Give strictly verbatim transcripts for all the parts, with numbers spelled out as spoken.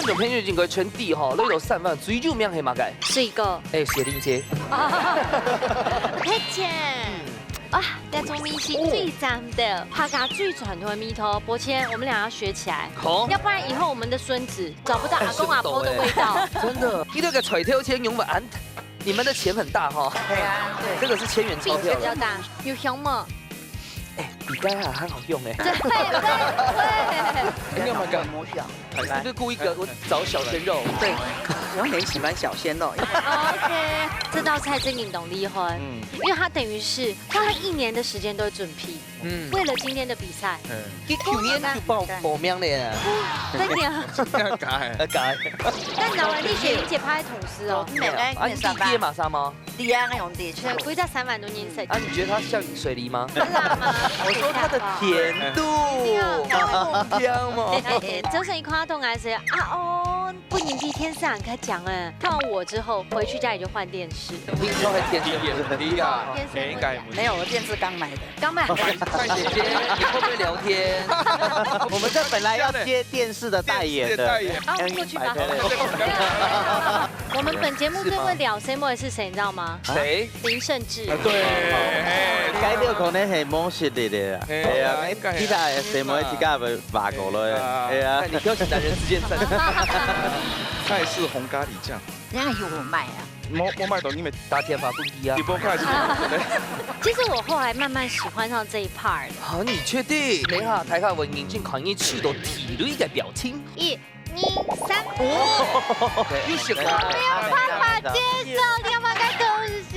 小朋友應該全知吼，這道三灣最有名係麼个？水果。哎，雪玲姐。蜆仔煎。啊，這種味緒最讚的，客家最傳統的味道。抱歉，我們倆要學起來，好。要不然以後我們的孫子找不到阿公阿婆的味道。真的，你那個菜頭錢用不完，你們的錢很大哈。對啊，對。這個是千元鈔票了。比較大，有香嗎？哎，比該還好用哎。對，對，對。你幹嘛幹？模仿。 你是不是故意给我找小鮮肉？對，我很喜歡小鮮肉。OK，這道菜真的很厲害，嗯。因為他等於是花了一年的時間都在準備，嗯。為了今天的比賽。嗯。你去年就報，報名了呀？真的啊。真的假的？呃，假的。但難為你雪玲姐拍同事哦。沒有，啊，你弟弟馬上嗎？ 對啊，用的。所以歸隻三灣都認識。啊，你覺得它像水梨嗎？是啦嘛。我說它的甜度，對啊。香嗎？哎，哎，就是一塊東西啊，哦，不能比電視還較強哎。看完我之後，回去家裡就換電視。你以後還電視也是很厲害。電視也不講。沒有，我電視剛買的。剛買。快點接，你會不會聊天？我們這本來要接電視的代言的。電視的代言。好，過去吧。我們本節目最會聊什麼的是誰，你知道嗎？ 誰？林盛志。啊，對，哎，該有可能係無實力的啦。哎，哎呀，哎，其他細妹自家會話過來。哎呀，哎呀。看你挑起男人之間戰爭。泰式紅咖哩醬。人家有賣啊。無，無賣到，你們打電話分佢啊。你無開始。其實我後來慢慢喜歡上這一part。啊，你確定？等一下，大家會認真看你試著地雷个表情。一、 二、三。哦，有食過。我沒有辦法接受，你有沒有該東西？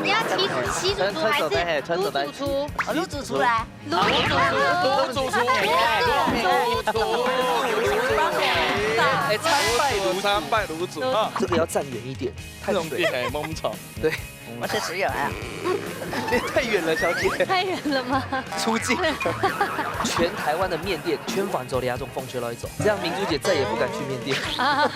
你要習主，習主廚還是滷主廚？哦，滷主廚啦。滷主廚。滷主廚。滷主廚。哎，參拜滷主。參拜滷主啊。這個要站遠一點，太水。這種地方，沒錯。對。 我是只有啊。也太遠了，小姐。太遠了嗎？出鏡。全台灣的麵店全部做這種風吹來走，這樣明珠姐再也不敢去麵店。Hello，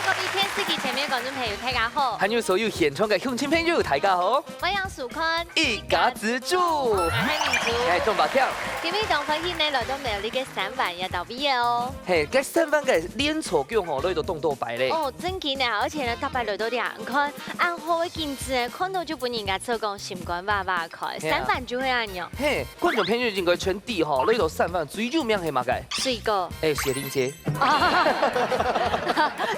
各位電視機前面觀眾朋友，大家好。還有所有現場个鄉親朋友，大家好。歡迎收看一家之煮。我係明珠。哎，鍾寶強。今日當歡喜呢，來到苗栗个三灣這搭位哦。嘿，該三灣个連鎖店吼，來到當多擺咧。哦，真緊呢，而且呢，逐擺來到這，你看， 恁好个景致，看到就分人家做講心肝哇哇開，係啊。三灣就係恁樣。嘿，觀眾朋友應該全知吼，這道三灣最有名係麼个？水果。哎，雪玲姐。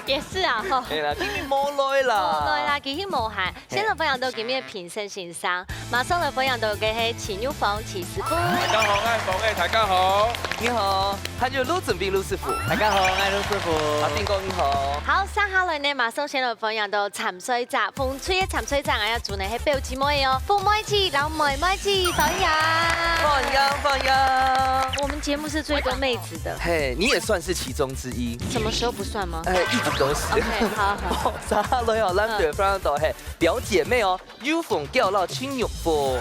也是啊，吼。係啦，今日無來啦。無來啦，今日無閒。嘿。先來歡迎到今日个評審先生，馬上來歡迎到个係徐玉鳳徐師傅。大家好，我係鳳仔，大家好。你好。 還有盧俊斌盧師傅。大家好，我係盧師傅。阿斌哥你好。好，接下來呢，馬上先來歡迎到參賽者，紅隊个參賽者，𠊎要祝你係表姊妹哦，鳳妹姊摎妹妹姊，歡迎。歡迎，歡迎。我們節目是最多妹子的。嘿，你也算是其中之一。什麼時候不算嗎？哎，一直都是。OK，好，好。哦，接下來哦，咱就歡迎到，嘿，表姊妹哦， 有鳳摎徐玉鳳。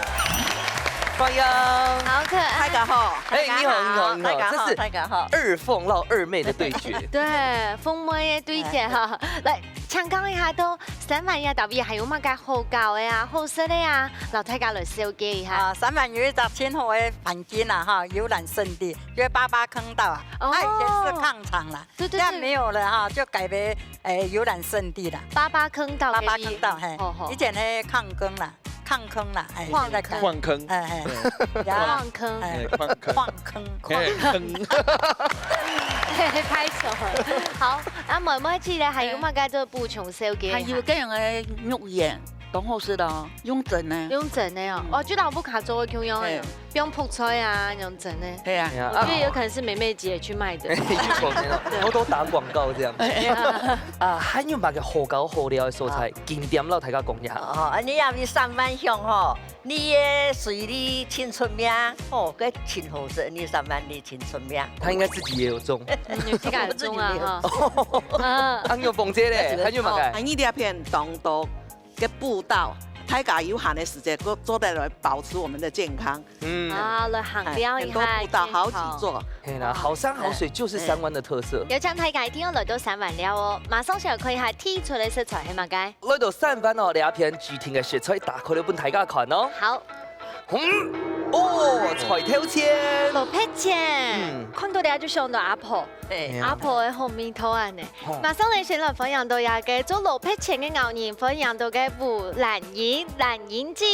歡迎。好可愛。大家好。哎，你好，你好，你好，大家好，這是大家好。二鳳摎二妹的對決。對，鳳妹个對決哈。來，請教一下，到三灣這搭位還有麼个好搞个啊，好食个啊，摎大家來紹介一下。啊，三灣有一隻盡好个環境啊，哈，遊覽勝地，叫八八坑道啊，哦。它以前是礦場啦，對，對，對。現在沒有了哈，就改為，哎，遊覽勝地了。八八坑道，八八坑道，嘿，好，好。以前嘿礦坑啦， 礦坑啦，哎，礦坑。現在講。礦坑。哎，哎。對。呀，礦坑。哎，礦坑。礦坑。哎，坑。嘿，拍手。好，啊，妹妹姊呢，還有麼个做補充紹介一下？還有這樣个肉圓，當好食个哦，用蒸个。用蒸个哦，嗯。哦，就摎屋下做个共樣个，嘿。不用覆菜啊，用蒸个。嘿啊。對啊。我覺得有可能是妹妹姊去賣的。有可能哦，偷偷打廣告這樣。啊，還有麼个好搞好料个所在，啊。景點摎大家講一下。哦，恁樣啊，你三灣鄉吼， 你个水梨盡出名，哦，該盡好食，你三灣梨盡出名。他應該自己也有種。嗯，有自家有種啊，哈。啊，有鳳姐咧，還有麼个？哦，恁樣這片當多个步道，大家有閒个時節，做，做得來保持我們的健康。嗯。啊，來行尞一下，哎，很多步道，好幾座。嘿啦，好山好水就是三灣的特色。有請大家一定愛來到三灣尞哦，馬上就愛看一下第一出个食材係麼个。 來到三灣哦，這片指定个食材打開來分大家看哦。好。嗯，哦，菜頭錢。蘿蔔錢。嗯。看到這就想到阿婆。對。阿婆个好味道恁呢。吼。馬上來先來歡迎到這個做蘿蔔粄个𠢕人，歡迎到个吳蘭英，蘭英姐。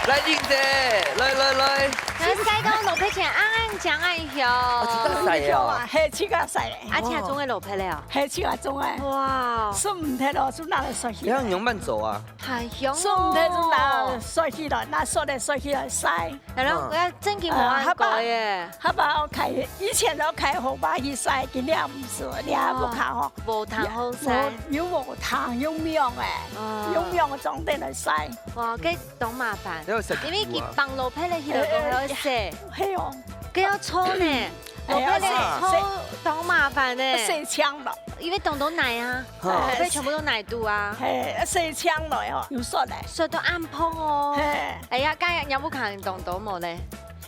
蘭英姐，來來來。你曬到蘿蔔粄恁恁靚恁香。啊，自家曬个哦。係，自家曬个。啊，自家種个蘿蔔咧哦。係，自家種个。哇。收毋忒咯，就拿來曬起來。你看你用慢走啊。 還香哦。收毋忒就拿來曬起來，拿雪來曬起來曬。然後𠊎正經無恁該耶。下擺，下擺𠊎開，以前𠊎開河壩去曬，今年毋使，你還無開吼。無通好曬。無，又無通，又猛欸，哦。又猛个裝等來曬。哇，該當麻煩。因為放蘿蔔个時候，還愛洗。係哦。該愛搓呢。 哎呀，蘿蔔粄搓當麻煩呢。洗，洗淨了。因為當多泥啊，哈。蘿蔔全部都泥肚啊。係，洗淨了哦，有雪嘞。雪都恁膨哦。係。哎呀，該仰般看當多無咧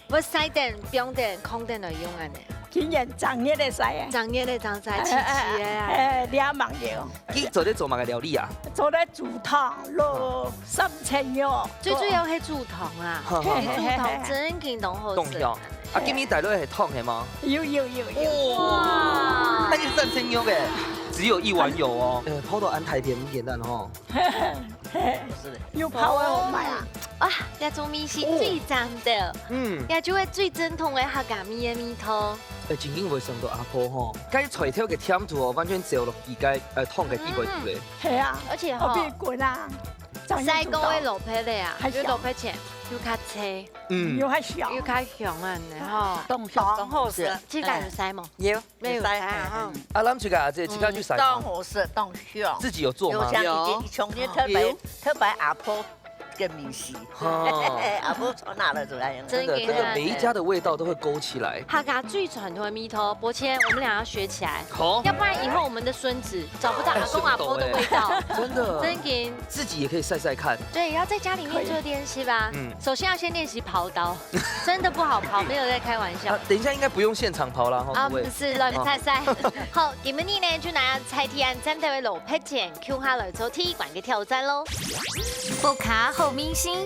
？𠊎曬等、放等、囥等來用恁呢。今年正月个曬啊。正月个正曬，萋萋个啊。哎，你也吂有。你做得做麼个料理啊？做得煮湯、滷三層肉。最主要係煮湯啊，哈。煮湯正經當好食。當香。 啊，今日帶來个係湯係無？有有有有。哇！那你三層肉欸，只有一碗有哦。呃，泡到恁大片，毋簡單吼。有泡个好賣啊。啊，這種味緒最讚个。嗯。這就係最正統个客家味个味道。欸，正經會想到阿婆吼，該菜頭个甜度哦，完全走落去該，呃，湯个底背去咧。係啊，而且吼，好比滾啊，這樣就煮到。曬過个蘿蔔咧啊，還香。有蘿蔔粄，有較脆。 嗯。又還香。又較香恁呢吼。當香，當好食。自家有曬無？有，有曬啊，有曬啊，哈。嗯。啊，咱自家阿姊自家去曬嗎？嗯，當好食，當香。自己有做嗎？有像以前，有。以前特別，有。特別阿婆个味緒。哦。阿婆傳下來就恁樣。真的，真的，每一家的味道都會勾起來。客家最傳統个味道，伯謙，我們倆要學起來。好。要不然以後我們的孫子找不到阿公阿婆的味道。真的。真的。正經。自己也可以曬曬看。對，要在家裡面做練習吧。可以。嗯。 首先要先練習刨刀，真的不好刨，沒有在開玩笑。啊，等一下應該不用現場刨啦，吼，啊，各位。毋係，亂猜猜。好，今晡日呢，就拿在地恁讚个蘿蔔粄，共下來做第一關个挑戰囉。屋下好味緒，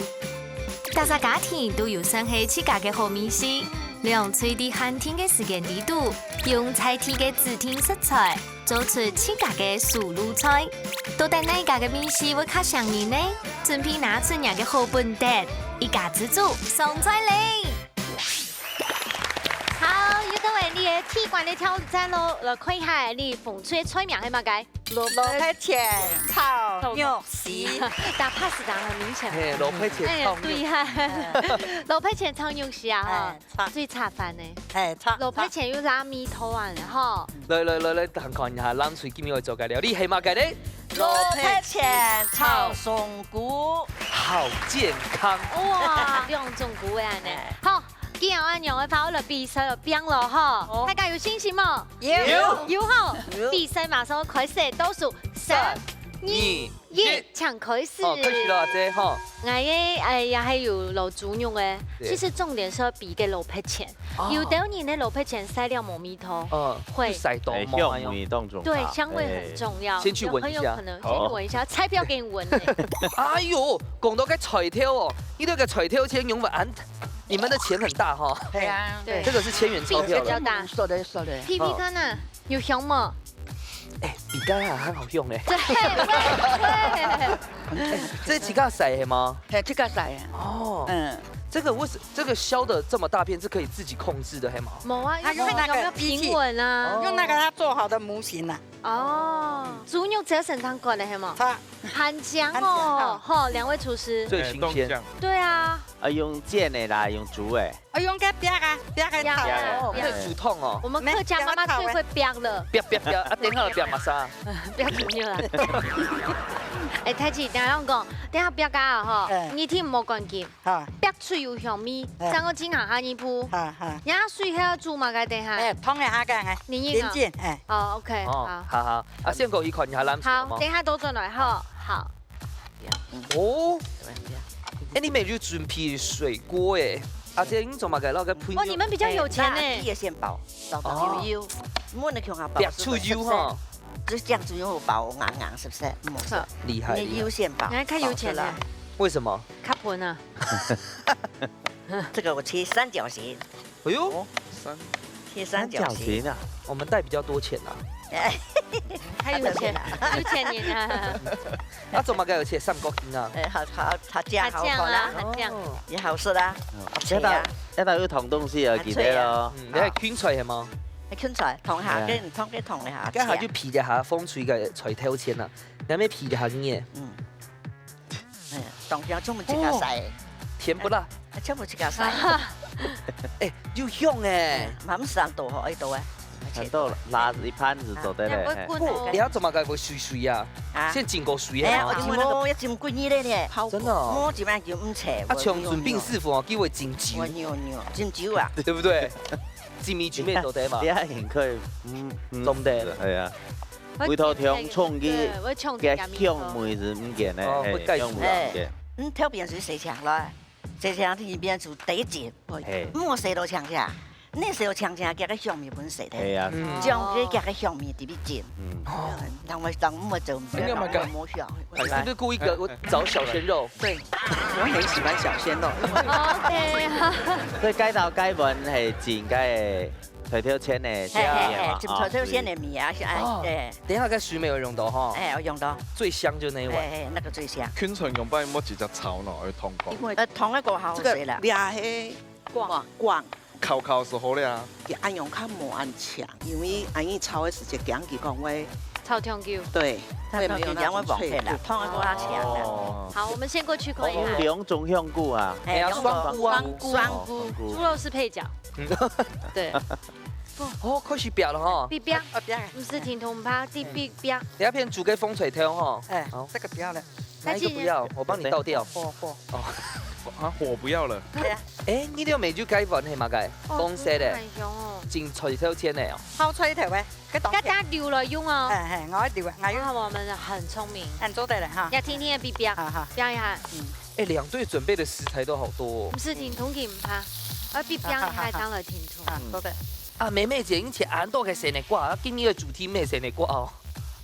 逐儕家庭都有算係自家个好味緒，兩隊在限定个時間裡肚，用在地个指定食材， 做出自家个手路菜。到底哪一家个味緒會較餳人呢？準備拿出若个好本事，一家之煮上菜哩！好，又到𠊎俚个第一關个挑戰囉，來看一下你紅隊个菜名係麼个？蘿蔔粄炒肉絲。打pass打很明顯。嘿，蘿蔔粄炒肉絲。哎呀，對啊。蘿蔔粄炒肉絲啊，哈。哎。 炒。最炒飯呢。嘿，炒，蘿蔔粄有辣味道啊，吼。來來來來，來看一下，藍隊今晡日愛做个料理係麼个呢？蘿蔔粄炒香菇。好健康。哇，兩種菇个恁呢。哎。好，既然恁樣个話，𠊎來比賽了，變了吼。好。大家有信心無？有。有吼。有。比賽馬上開始，倒數三、三、二、二、一。 一，請開始。好，開始囉，阿姊，吼。𠊎个，哎，也係有摎豬肉个，對。其實重點係愛比个蘿蔔粄。哦。有兜人个蘿蔔粄曬了無味道，嗯，會。就曬到無啊，哎，香味當重要。對，香味很重要，哎。先去聞一下。有很有可能，好。先聞一下，菜不要給你聞呢。哎喲，講到該菜頭哦，你這個菜頭先用完，你們的錢很大哈。對啊。對。這個是千元鈔票了。比較大。說的，說的。皮皮看啊。 有香無？哎，比該還，還好香呢。對，對。哎，這自家曬个嗎？嘿，自家曬个。哦。嗯。這個為什，這個削得這麼大片是可以自己控制的，係嗎？無啊，它用那個機器。要平穩啊。哦。用那個它做好的模型啊。哦，豬肉只要生長過來，係嗎？它。還靚哦，還靚啊。吼，兩位廚師。最新鮮。哎，當香。對啊。啊，用煎个啦，用煮个。 哦，用該煏啊，煏个炒。煏啊，哦，煏。可以煮湯哦。我們客家媽媽最會煏了。煏，煏，煏，啊，等下煏麼儕？煏豬肉啊。哎，太姐，等下我講，等下煏个啊，吼，哎。你聽無要緊。好。煏出有香味，哎。正好進行下一步。好，好。你水還要煮麼个？等下。哎，燙一下个，哎。你，你啊。緊緊，哎。哦，OK，哦，好。好，好。啊，先過去看一下藍隊好，好無？等一下倒轉來，吼。好。 哦，哎，你們有準備水果哎，啊，這你做麼个那個配料？哦，你們比較有錢呢。哎，那皮也先包，包包哦。有油，煏出油哈。就這樣子用包硬硬，是不是？嗯，是。厲害，厲害。你的油先包，你還較有錢呢。包出來。為什麼？較笨啊。這個我切三角形。哎喲，哦。三。鐵三角形。三角形啊。我們帶比較多錢啊。還有錢，有錢人啊。啊，做麼个有錢？三角形啊。哎，好，好，好，這樣好看啦。好像。哦。也好食啦。嗯，這道，這道有燙東西啊，記得哦。嗯，你還芹菜係無？還芹菜，燙下，哎呀。跟燙，跟燙一下，該下就皮一下，風吹个菜頭先啊，你還沒皮一下呢。嗯。 哎，當香，全部自家曬。哦，甜不辣。哎，全部自家曬。哎，又香哎。哎，嘛毋使恁多吼，愛多啊。很多啦，拿一盤子做得了，嘿。哦，你要做麼个會水水啊？啊？先浸過水啊？哎，我浸過，要浸過熱的呢。泡過。真的哦。我浸完就毋切，啊，我像準備師傅哦，叫我浸酒。我有，有，浸酒啊。對不對？浸米酒咩做得嘛？你還很可以，嗯，嗯，懂得。哎呀。 味道香衝擊，對，會衝擊該香味係毋見个，哦，嘿，會蓋住。香味毋見。嗯，頭邊係洗淨來，洗淨天邊就第一浸，嘿。毋好洗到淨淨，你洗到淨淨，佢个香味分洗忒。係啊。嗯。將佢佢个香味特別浸。嗯。哦。當我當我做毋得，你有沒有我無香。你是不是故意給我找小鮮肉？對，我很喜歡小鮮肉。OK，好。所以該道該碗係浸該 菜頭先个，嘿，嘿，嘿，哦，浸菜頭先个米啊，是，哎，哦，對。等一下該水沒有用到哈。哎，有用到。最香就那一碗。哎，哎，那個最香。芹菜用白莫直接炒喏，愛燙過。因為，呃，燙个過好食啦。這個這係光。光。烤烤就好了啊。佢恁樣較無恁嗆，因為恁樣炒个時節，驚佢講會，炒忒久。對，會沒有那種脆度。燙个過較嗆啦。哦。好，我們先過去看一下。哦，兩種香菇啊。哎，哎呀，兩種。酸菇啊。酸菇。哦，酸菇。豬肉是配角。嗯。對。 哦，開始煏了哈。必煏，啊，煏。毋係停通拍，必必煏。你那片煮个紅菜頭哈。哎，好。這個不要了。那一個不要，我幫你倒掉。火，火。哦。啊，火不要了。對啊。哎，你這梅酒該碗係麼个？哦，紅色个。很香哦。浸菜頭先个哦。泡菜頭个，該當甜。要等下留了用哦。哎，哎，我愛留啊，我愛用。哇，我們很聰明。恁做得了哈。要聽聽的必煏，哈哈。煏一下。嗯。哎，兩隊準備的食材都好多哦。毋係停通佢毋怕，愛必煏一下，當然停通。啊，做得。 啊，妹妹姐，你切恁多个西瓜，啊，今日个主題毋係西瓜哦。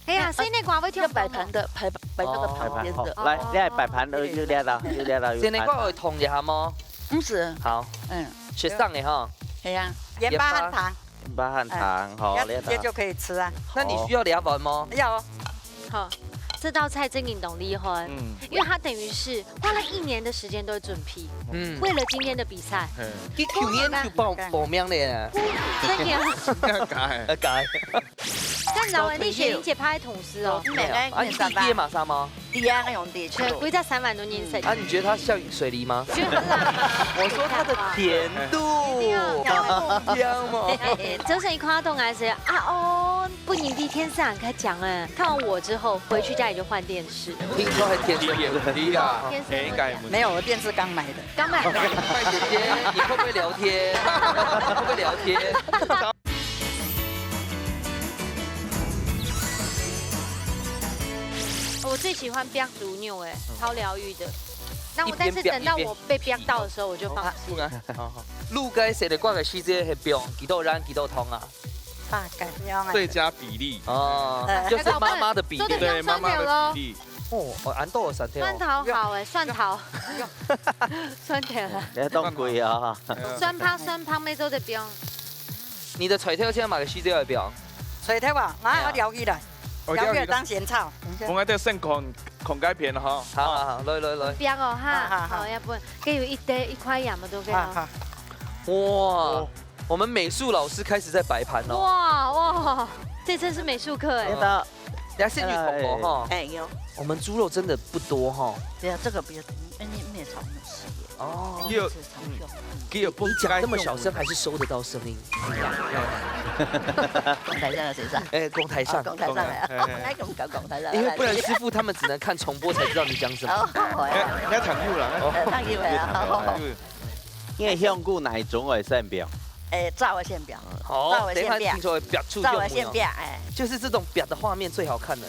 哎呀，西瓜會跳要擺盤的，擺，擺那個盤邊的。哦。來，你來擺盤，哦。有，有這道，有這道，有盤。西瓜會燙一下嗎？毋係。好。嗯。雪上的哈。哎呀，鹽巴和糖。鹽巴和糖，哎，好，這道。直接就可以吃啊。那你需要這碗嗎？要哦。 好，這道菜真的當厲害，嗯。因為他等於是花了一年的時間都在準備，嗯。為了今天的比賽。嗯。佢舊年就報，報名了耶。真的啊。真的假的？呃，假的。但老闆，你選一屆拍同事哦。沒有，啊，你第一屆馬上嗎？對啊，用第一屆。全規則三萬多人食。啊，你覺得它像水梨嗎？覺得很辣。我說它的甜度。一定要。一定要。哎，哎，哎，周深一看到東來是，啊，哦， 不，你比電視還較強哎！看完我之後，回去家裡就換電視。聽說還電視有問題啊。電視有問題啊。哎，應該有問題。沒有，我電視剛買的。剛買的。麥姐姐，你會不會聊天？會不會聊天？我最喜歡煏豬肉哎，超療癒的。那我，一邊煏，但是等到我被煏到的時候，我就放棄。一邊煏。好，好，好。滷該西瓜个時節，係煏幾多鹽、幾多糖啊？ 大概。最佳比例。哦，呃，就是媽媽的比例。做得不用蒜頭咯。對，媽媽的比例。哦，哦，恁多个蒜頭哦。蒜頭好欸，蒜頭。蒜頭啊。你還當貴啊。哎呀。蒜頭，蒜頭乜做得放。你的菜頭先買个時節愛放。菜頭啊，𠊎還愛撩起來，哦，撩起來當鹹炒。等一下。𠊎等先看，看該片哈。好，好，好，來，來，來。放哦哈，好，好，好。好，要不，給有一堆，一塊鹽嘛都可以哦。好，好。哇。哦。 我們美術老師開始在擺盤了。哇，哇，這真是美術課欸。那個，等下先去捅哦，哈。哎，有。我們豬肉真的不多哈。對啊，這個不要，因為沒炒那麼細耶。哦。哎，這炒肉。你講那麼小聲，還是收得到聲音？講台上的誰上？哎，講台上。哦，講台上來啊。哎，哎，哎。那個我們搞講台上來。因為不然師傅他們只能看重播才知道你講什麼。哦，好呀。哎，你要講有啦，哎。呃，講有呀。哎，講有。 你个香菇哪一種會先放？欸，燥个先放。好，燥个先放。等一下聽說會煏出香味哦。燥个先放，欸。就是這種煏的畫面最好看了。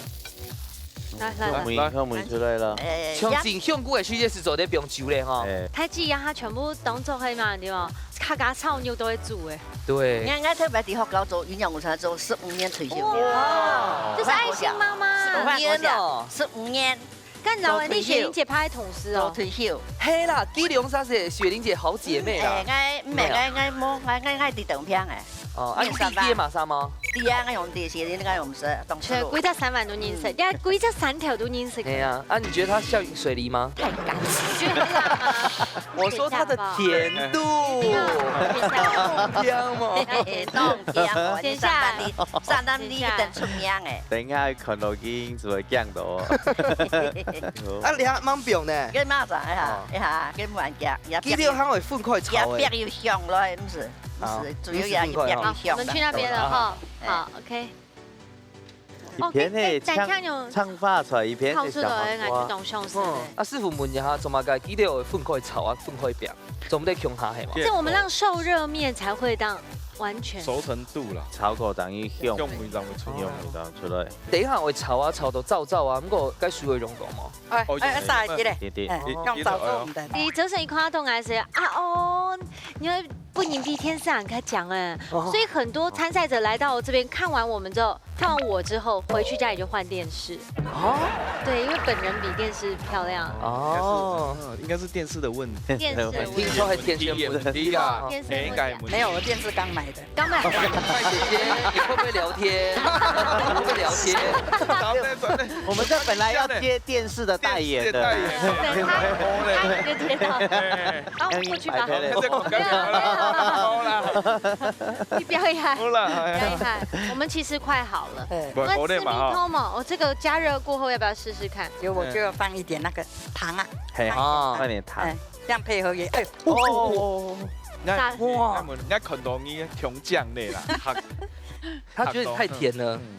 來，來，來。香味，香味出來了。欸，像浸香菇个時節係做得放酒咧，哈。欸。大姊啊，佢全部當做係嘛，對無？客家炒肉都會煮欸。對。𠊎，𠊎特別在學校做營養午餐，做十五年退休。哇，這是愛心媽媽。十五年哦。十五年。 恁樣你選一屆派个同事哦。做退休。係啦，佢兩儕係雪玲姐好姐妹啦。哎，𠊎，毋係，無啦。𠊎，𠊎無，𠊎，𠊎，𠊎知道毋聽哎。哦，啊，你知佢个麼儕無？知啊，𠊎用知，雪玲𠊎用識，當初。所以歸隻山灣都認識，嗯。你看歸隻山頭都認識。係啊，啊，你覺得她像雪玲嗎？太敢了。我覺得啦。我說她的甜度。等一下吧。等一下。聽無？哎，當聽哦，等一下。你上班你，上班你一定出名哎。等一下看到佢就會驚到哦。啊，你還蠻棒呢。跟媽講一下，哦。一下，跟媽講，也佢兜還會分開炒哎。也別有香咯，毋係，毋係，啊，主要也，毋係分開哦。也別有香。好，我們去那邊了哈。哎。好，OK。一片个哦，可以，可以，青，青花菜，一片个小黃瓜。好吃的，哎，就當上手的。嗯，啊，師傅問一下，做麼个佢兜會分開炒啊，分開煸，做毋得共下係無？這我們讓受熱面才會當完全。熟程度啦。炒過等於香，香味道會出來。香味道出來。等一下會炒啊，炒到燥燥啊，毋過該水會溶光無？哎，哦，哎，哎，有，有，有。對，對。哎，用燥做毋得。你折成一塊凍還係啊？哦，你會 不能比電視還較強哎。哦。所以很多參賽者來到這邊看完我們之後，看完我之後，回去家裡就換電視。哦。對，因為本人比電視漂亮。哦。應該是，嗯，應該是電視的問題。電視的問題。聽說還電視的問題啊。電視的問題啊。哎，應該沒有，我電視剛買的。剛買的。快姐姐，你會不會聊天？你會不會聊天？我們這本來要接電視的代言的。電視的代言。對，他，他已經接到。哎。 好，過去吧。哎，對，對。這個不要，不要。好啦。你不要害怕，好啦，哎呀。不要害怕。我們其實快好了。哎。不，我們吃米湯嘛，我這個加熱過後要不要試試看？有，我就要放一點那個糖啊。嘿，放一點糖。哦。放點糖。哎，這樣配合也，哎，哦。哦。哇。哇。人家看到你強強的啦，他，他覺得你太甜了。嗯。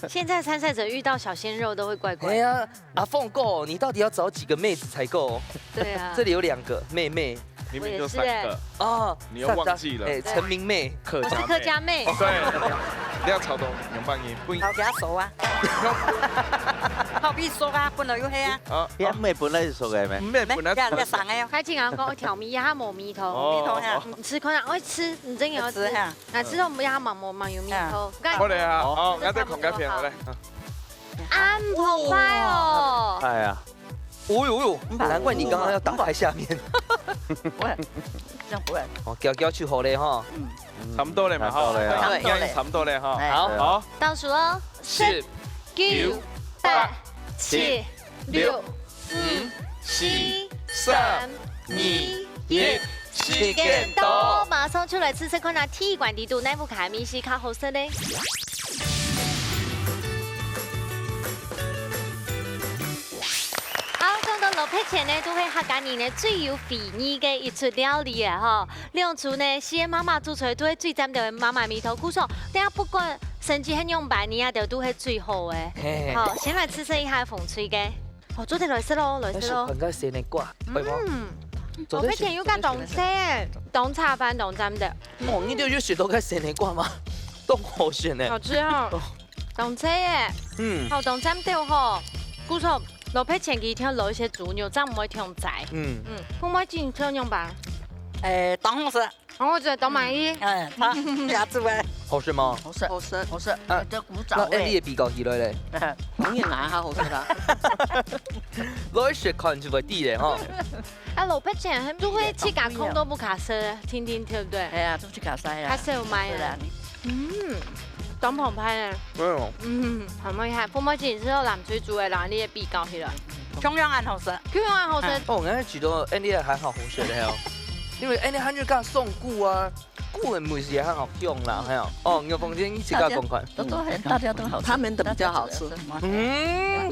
現在參賽者遇到小鮮肉都會怪怪的。哎呀，阿鳳哥，你到底要找幾個妹子才夠？對啊。這裡有兩個妹妹。明明就三個。我也是欸。哦，你又忘記了。三個，哎，陳明妹。客家妹。我是客家妹。對，你要炒到兩半音，不應該。好，給他熟啊。好比熟啊，本來就係啊。啊，你妹本來係熟个咩？妹本來，這樣，這樣生个哦。開始啊，講調味，他無味道。哦，無味道呀。哦。你吃看啊，我吃，你真的要吃。吃哈。 啊，其實我們要忙忙忙有面頭。啊。看。好嘞啊，好，好，那再看該片，好嘞。啊，很澎湃哦。哎呀。哦呦呦，難怪你剛剛要打開下面。不會，這樣不會。哦，攪攪就好嘞哈。嗯。差不多嘞嘛，哈。差不多嘞啊。應該差不多嘞哈。哎。好。好。倒數哦，十、九、八、七、六、五、四、三、二、一，時間到，馬上就來試試看啊，第一關裡肚哪屋下个味緒較好食呢？好，講到蘿蔔粄呢，都係客家人呢最有回憶个一出料理个吼。 兩組呢，四個媽媽煮出來都係最讚个媽媽味道。故所，等下不管成績係仰般，你這兜都係最好个。嘿。好，先來試食一下紅隊个。哦，做得來食咯，來食咯。還係看該鮮个瓜，會無？嗯。做得食，蘿蔔粄又加當脆，當下飯當讚个。哦，你兜有食到該鮮个瓜嗎？當好食呢。好吃哦。哦。當脆耶。嗯。好當讚个吼。故所，蘿蔔粄佢一定愛落一些豬肉，正毋會忒齋。嗯。嗯，紅隊你食仰般？誒，當好食。 哦，我覺得當滿意。嗯，哎，他家煮个。好食嗎？好食，好食，好食。啊，這古早味。該Andy个比較起來咧。當然啦，較好食啦。來食看就會知咧吼。啊，蘿蔔粄，都會自家控都毋敢食，定定，對不對？哎呀，都自家食啦。較少買啊。是啦，你嗯，當澎湃呢。對哦。嗯，很厲害。紅隊你食到藍隊煮个，然後你也比較起來。共樣恁好食。共樣恁好食。哦，𠊎覺得Andy个還較好食咧哦。 因為恁樣佢就加上菇啊，菇个味緒也很好用啦，嘿哦。哦，牛鳳姐，你自家講看。大家都，都很，大家都好吃。他們的比較好吃。嗯，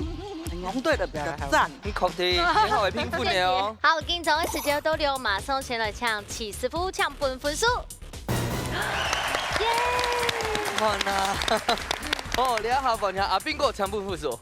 紅隊的比較好吃。讚。你確定？很好的評分了哦。好，緊張个時間到了，馬上先來請徐師傅搶分分數。耶！完啦。哦，這下換阿斌哥搶分分數。 哦，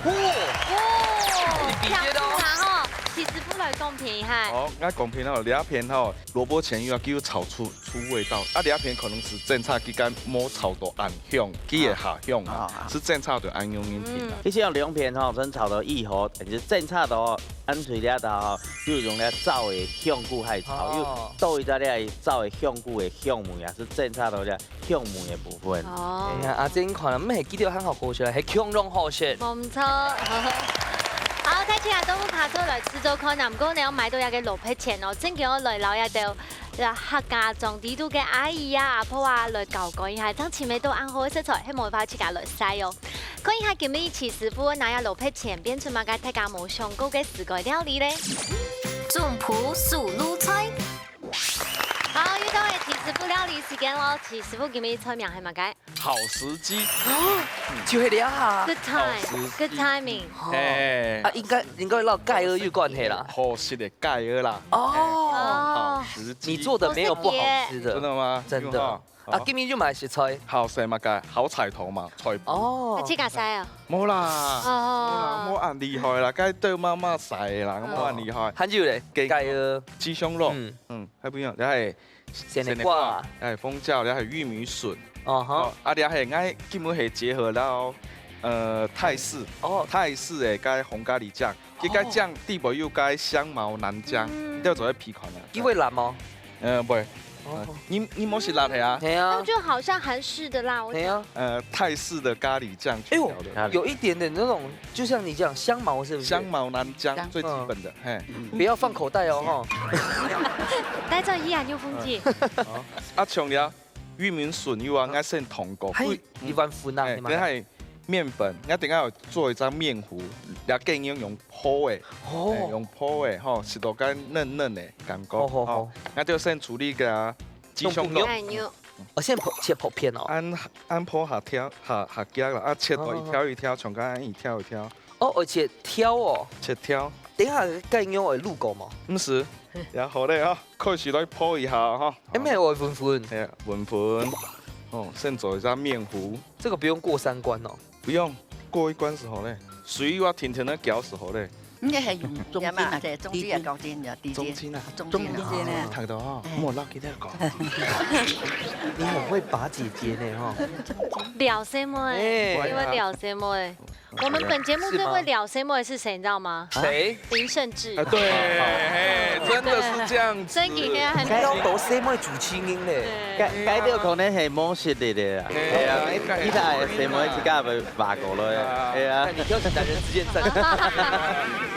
哦，你比較多。強勢啊吼，其實不來公平哈。哦，𠊎公平哦，這片吼，蘿蔔粄又愛叫炒出，出味道，啊，這片可能係正炒，佢敢無炒到恁香，佢會下香啊，哦。係正炒到恁樣个品啊。嗯。其實用兩片吼，正炒到異好，就正炒到恁脆這道吼，又用了燥个香菇來炒，哦。又多一點點燥个香菇个香味啊，係正炒到這 香味个部分。哦。哎呀，阿珍看了，毋係佢兜還好好食，係共樣好食。無毋著。好，好，大家都有拍出來試做看啊，毋過呢，愛買到這个蘿蔔錢哦，正經愛來摎這兜客家庄裡肚个阿姨啊、阿婆啊來教教一下，正尋得到恁好个食材，係無法自家來曬哦。看一下今日徐師傅拿這蘿蔔錢變出麼个大家無想過个時个料理咧。總舖手路菜。好，又到了徐師傅料理時間咯。徐師傅今日菜名係麼个？ 好時機。就係這下。Good 好時機。 time，good timing。嘿，啊，應該應該摎雞仔有關係啦。好食个雞仔啦。哦，哦好時機。你做的沒有不好吃的，真的嗎？真的。有哈。啊，今日就買食材。好食嘛个，好彩頭嘛，菜脯。哦啊，，自家曬啊。無啦，哦無啦，無恁厲害啦，該對媽媽曬啦，無恁厲害。還有咧，雞雞仔。雞胸肉，嗯嗯，還不用，然後還有鮮菜瓜。還有紅椒，然後還有玉米筍。哦哈哦。，啊，然後還有，𠊎今日係結合到呃泰式，哦，泰式个該紅咖哩醬，佢該醬底背有該香茅南薑，你都做得鼻看啊。因為辣嗎？呃，不會，哦，你你無食辣个啊？係啊那，就好像韓式的辣，我係啊，呃，泰式的咖哩醬去哎呦調的。有一點點那種，就像你講香茅是不是？香茅南薑最基本的，嘿，不要放口袋哦哈。待在一眼又忘記。啊，像了玉米筍有啊，𠊎先燙過，還有貴一碗粉啊，哎，你嘛等下麵粉，𠊎等下有做一隻麵糊，了更用用泡的，哎，哦，用泡的吼，食到該嫩嫩的感覺。好好好吼，𠊎就先處理个雞胸肉用，哎，你有哦，現在薄切薄片哦。恁恁泡下條下下夾啦，啊，切到一條一條，像該恁一條一條，哦，而且挑哦，切條，等一下該用會滷過嗎？毋係，也好咧吼，開始來泡一下吼。哎，沒有，我粉粉，哎，粉粉，哦，先做一隻麵糊，這個不用過三關哦。不用過一關就好咧，水要甜甜的攪就好咧。應該係用中筋啊，對，中筋啊，高筋啊，低筋，中筋啊，中筋啊。聽到哈，莫拉給他搞。你很會把姐姐呢哈。撩細妹，哎因為撩細妹。我們本節目最會撩細妹是誰，你知道嗎？誰？林盛志啊，。對，嘿，真的是這樣子。真的很該要多細妹主持人咧。該該條可能係無實力个啦。嘿係啊，應該係其他个細妹自家會話過來啊。係啊。你挑起男人之間戰爭。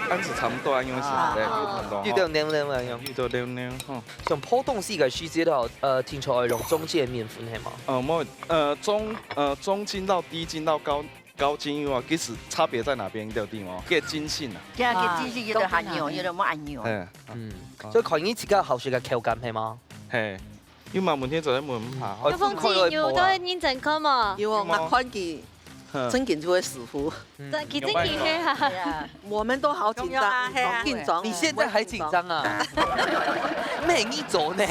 但是差不多啊，因為是，對，差不多。就這樣，這樣，這樣。就這樣吼。像普通時个時節吼，呃，聽說愛用中筋麵粉係嗎？呃，無，呃，中，呃，中筋到低筋到高高筋有啊，其實差別在哪邊？你有知無？佢个筋性啊，佢个筋性有得較軟，有得無恁軟。哎，嗯，所以看你自家好食个口感係嗎？嘿，有嘛問題就來問下。哦有風景有都會認真看無？有哦，有嗎我看佢嗯正經就會師傅，真佢真佢係啊。對啊，我們都好緊張，重要啊，係啊。好緊張。你現在還緊張啊？沒你做呢。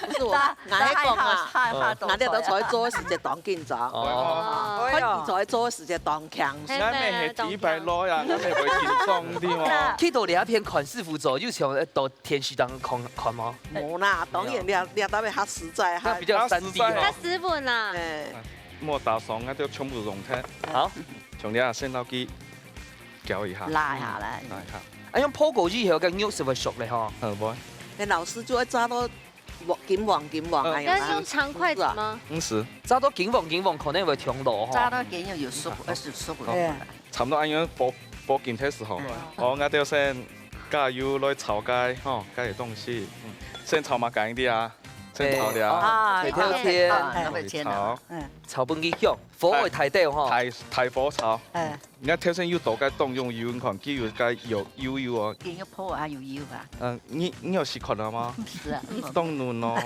不是我，𠊎係講啊，害怕走𠊎兜都在做个時節當緊張，哦，看佢在做个時節當輕鬆。𠊎乜係第一擺來啊，𠊎乜會緊張，知無？去到這片看師傅做，有像到電視當看看嗎？無啦，當然你你特別較實在哈那比。較三D較實在哦較。斯文啦。哎，莫打爽，𠊎就全部用忒。好，像你啊，先落去攪一下，拉下來。拉一下，啊，用泡過以後，該肉就會熟咧吼。好無？那老師就會炸到黃金黃金黃，嗯哎呀要用長筷子嗎？毋係，炸到金黃金黃，可能會忒老吼。炸到佢又有熟，而且熟了。哎，差不多恁樣火火緊忒時候，哦，𠊎就先加油來炒該吼，該个東西，嗯，先炒嘛，緊一點啊，先炒了啊，啊，哎一條線，啊，那個錢炒啊，，哎，炒分佢香，火會大兜吼。大大火炒。哎，你看頭先有倒該當用油，你看佢有該油油油哦，佢又泡啊，有油啊，嗯，你你有試看了嗎？是啊，當嫩哦，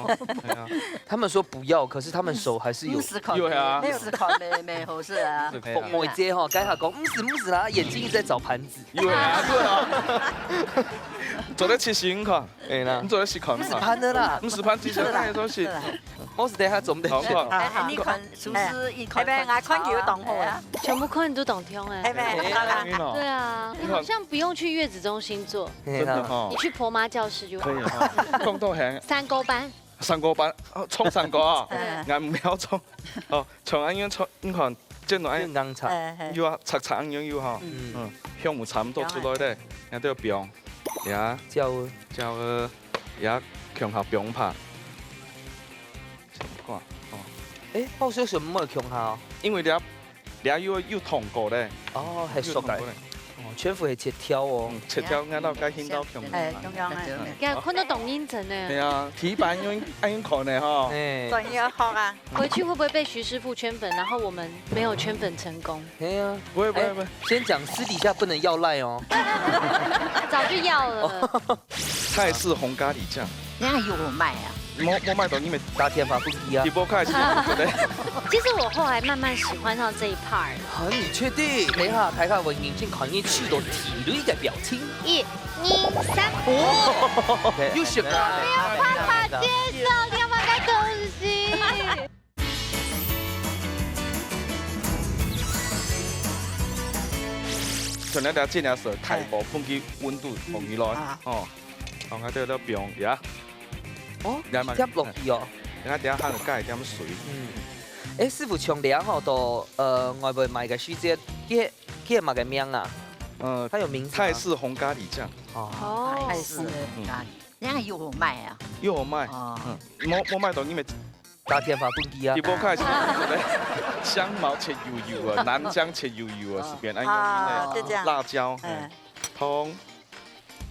哎呀，他們說不要，可是他們手還是有毋。使看，有啊毋使看，沒沒好事啊。係啊某一姐吼，剛才講，毋係毋係啦，眼睛一直在找盤子。有啊，對啊，做得試試看，哎啦你，做得試看毋係看。盤的啦，毋係盤子，做得試。我是等下做毋得。好看。哎，你看，是不是一看？哎，𠊎看佢有當好啊。全部看都當香哎。哎，哎喲對啊，你好像不用去月子中心做，嘿啦，真的哈你，去婆媽教室就好可。以哈，講到很三溝班，三溝班，哦，衝三溝啊，哎𠊎毋曉衝，哦，衝恁樣衝，你看，見到恁健康茶，哎，哎，有啊，赤赤恁樣有哈，嗯，嗯，香有差毋多出來咧，然後就放，呀，叫我叫佢，呀，共下放下，先看，哦，哎，報銷什麼共下哦？因為你啊，你啊又又燙過咧，哦，還熟个又燙過。咧，哦，全部係切條哦。嗯，切條，𠊎老家興到共樣啊。哎，共樣啊。哎，看到當認真呢。對啊，題板用，愛用看的吼。哎。專業學啊。回去會不會被徐師傅圈粉，然後我們沒有圈粉成功？哎呀，不會，不會，哎，不會。先講，私底下不能要賴哦。早就要了。哦。泰式紅咖喱醬。人家有賣啊。無，無賣到你們打電話分佢啊。直播開始，對不對？其實我後來慢慢喜歡上這一part。啊，你確定？等一下，大家會認真看你手到地裡个表情。一、二、三。哦，又選了。沒有辦法接受，你要不要再恭喜？像咱這進來時，大火放佢溫度放起來，嗯，啊。哦，放下掉了放呀。哦，也嘛，直接落去哦。等下等下還有加一點水。嗯。誒，師傅，像這樣吼，到，呃，外背賣个時節，佢，佢係麼个名啊？呃，它有名字嗎？泰式紅咖喱醬。哦。哦。泰式咖喱，嗯。人家有賣啊。有賣。哦。嗯，無，無賣到你們打電話分佢啊。直播開始，香茅切幼幼啊，南薑切幼幼啊，哦。隨便，哎，啊，用那個就這樣。辣椒，哎。哎。糖。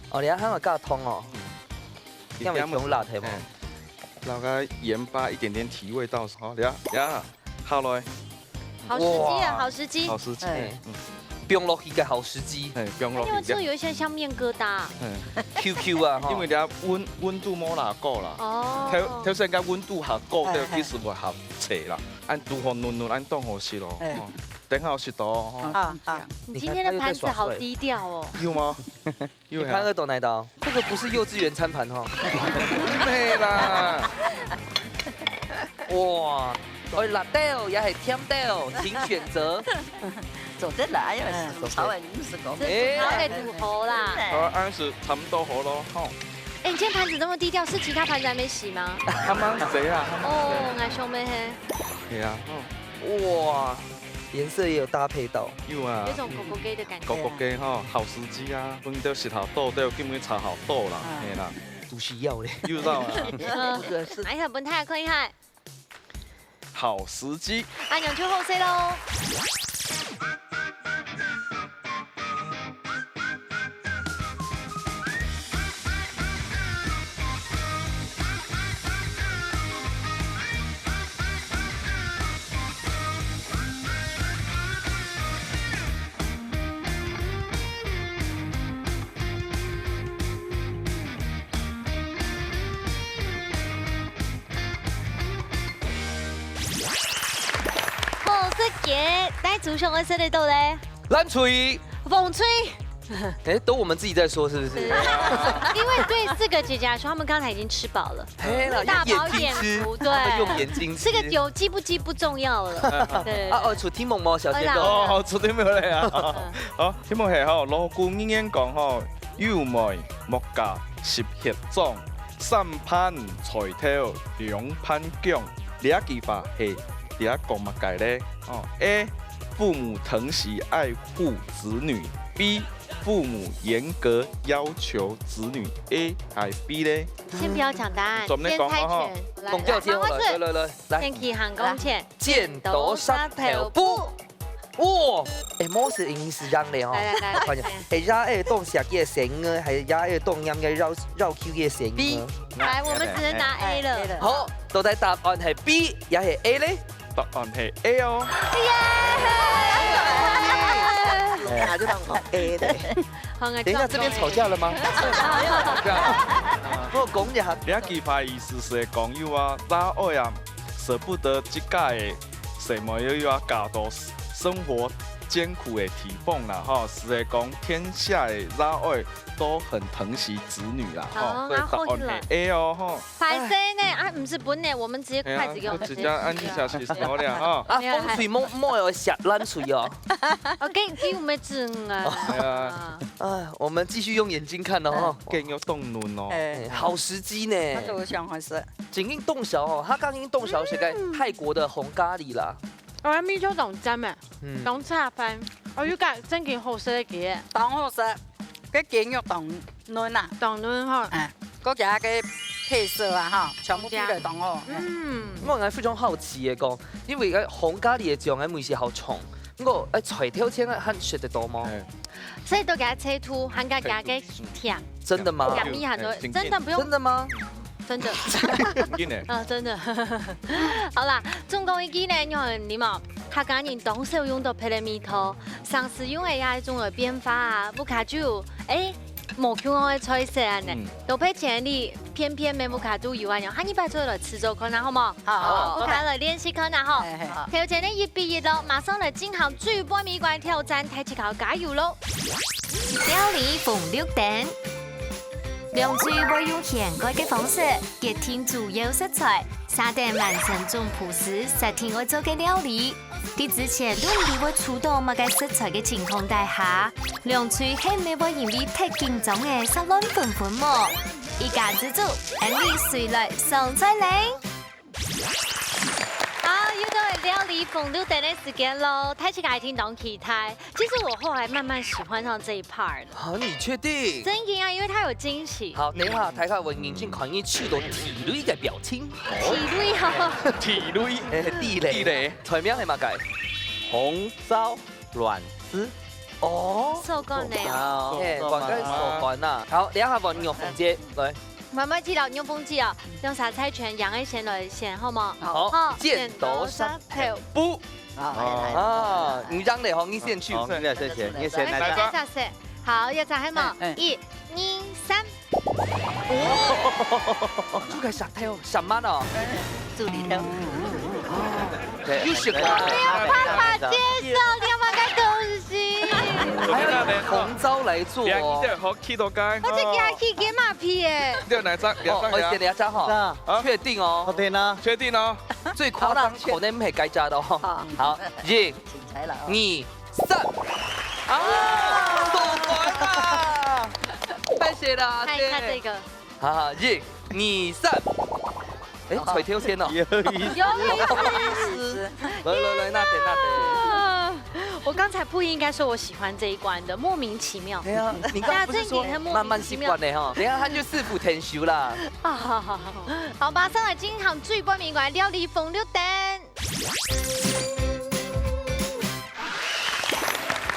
哦，你還有加糖哦。嗯。這樣會傷辣，係無？哎。然後給它鹽巴一點點提味道，好，等下，等下，好了。好時機啊，哇。好時機。好時機，哎。嗯。放落去个好時機。哎，放落去。因為這有一些像麵疙瘩。嗯。Q Q啊，吼。因為你要溫，溫度無偌高啦。哦。頭，頭先个溫度較高，啊，對，其實會較脆啦。哎。恁堵好嫩嫩，恁當好食咯。哎。哦，等好食到哦。好，好。你今天的盤子好低調哦。有嗎？ 你看得懂哪一道？這個不是幼稚園餐盤哈。毋係啦。哇，愛辣豆也係甜豆，請選擇。做得啦，因為係炒个，毋係講。哎。炒个堵好啦。好，恁樣係差不多好咯，吼。哎，你今天盤子這麼低調，是其他盤子還沒洗嗎？還吂洗啊，還吂洗。哦，𠊎想乜係。對啊，哦。哇。 顏色也有搭配到。有啊。有種狗狗雞的感覺。狗狗雞吼，好時機啊，分到時候到，到今日炒好到啦，啊。係啦。都是要的。又到啊。嗯，哎呀，分大家看一下。好時機。阿娘就好勢咯。 好食个，來，主上愛食得到咧。 藍隊。紅隊。哎，都我們自己在說，是不是？是。因為對四個姐姐來說，她們剛才已經吃飽了。嘿啦，那打飽一點，用眼睛吃，不對。她們用眼睛吃。吃個飽飽不不重要了。對。啊，哦，出題目無，小鮮肉？哦，出題目了啊。嗯。好，題目係吼，老古人言講吼，有妹莫嫁十八掌，三盤菜頭兩盤薑。 這句話係在講麼个咧？哦，A，父母疼惜愛護子女；B，父母嚴格要求子女。A還B咧？先不要講答案，嗯。先猜拳。來，講叫先好了，來，換我出。來，來，來，來。先去行講錢。剪刀石頭布。 哦，哎，無係，已經係贏咧吼。來，來，來，看一下，來。係爺哀當惜个孫仔，還係爺哀當嚴个要，要求个孫仔？B。來，我們只能拿A了。哎，A了。好，到底答案係B，也係A咧？答案係A哦。耶！哎，就當講A咧。好，等一下，這邊吵架了嗎？吵架了。不過講一下。這句話意思係講有啊，爺哀啊，捨不得自家个 細妹又要嫁到生活艱苦的地方啦，吼，實在講天下的爺哀都很疼惜子女啦，吼，好，所以答案係A哦，吼。歹勢呢，啊，毋係分呢，我們直接筷子給我們自己。哎呀，我直接按一下去好了，哈。啊，沒有，風水摸，摸有下爛水哦。OK，給我們整啊。哎呀。哎，我們繼續用眼睛看哦，哈。哎，更有動怒哦。哎，好時機呢。那個我想還是 正經當少哦，佢正經當少食个泰國个紅咖哩啦。哦，該味道當讚咩，嗯。當下飯，哦，又加正經好食个雞，當好食，該雞肉當嫩啊。當嫩吼。哎，該家个配色啊，哈，全部配得當好。嗯。我還非常好奇个講，因為該紅咖哩个醬个味緒好重，過，哎，菜頭先還食得到嗎？哎。所以都給它切粗，還加加个甜。真的嗎？甜味很多，哎，真的不用。真的嗎？真的。真的。啊，真的。好啦，總講一句呢，你看，你嘛，客家人當少用到別个味道，常時用个也一種个變化啊，不卡就，哎，無共樣个菜色啊呢。嗯。都配前里，偏偏没不卡就有啊，下一擺再來試做看啊，好無？好，好，好。不卡來練習看啊，吼。嘿，嘿。好。條件呢，一比一咯，馬上來進行最尾一關挑戰，大家加油咯！料理紅綠燈。兩隊會用現改个方式，決定主要食材，下等完成總鋪時，設定愛做个料理。在之前都毋知會出到麼个食材个情況底下，兩隊係毋係會因為忒緊張个煞亂紛紛無？一家之煮，恁樣隨來上菜咧！ 好，又到了料理紅綠燈个時間咯，大家一定當期待。其實我後來慢慢喜歡上這一part了。啊，你確定？真的啊，因為它有驚喜。好，等一下，大家會認真看你試到地雷个表情。地雷哦。地雷。哎，地雷。地雷。菜名係麼个？紅糟卵絲。哦。手工的哦。哦，哎，手工的。管該手工啊。好，等一下換玉鳳姐，來。 慢慢知道，玉鳳姐哦，用啥猜拳，贏个先來選，好無？好，好，剪刀石頭布。布。啊，啊，你贏了吼，你先出。好，你來先選，你先來。來，來，來，來。好，一隻係無？哎，哎。一、二、三。哦，這個石頭，什麼呢？助理頭。對。又是我。我沒有辦法接受，你有沒有該東西？還要用紅糟來做哦。兩隻好去到該。 我這驚去給馬屁耶！你有哪隻？你有哪隻？哦，哦，你有哪隻哈？是啊。啊？確定哦。確定啊。確定哦。最誇張可能毋係該隻个哦。好。好，一、請裁了啊。二、三。啊，手感啊！太謝了，看一看這個。對。好，好，一、二、三。 哎，菜頭先哦。有意思。有意思。來，來，來，那點，那點。啊，我剛才不應該說我喜歡這一關的，莫名其妙。對啊，你剛剛不是說慢慢習慣的哈？等一下他就師傅𢯭手啦。啊，好，好，好，好。好，馬上來進行最尾一關料理紅綠燈。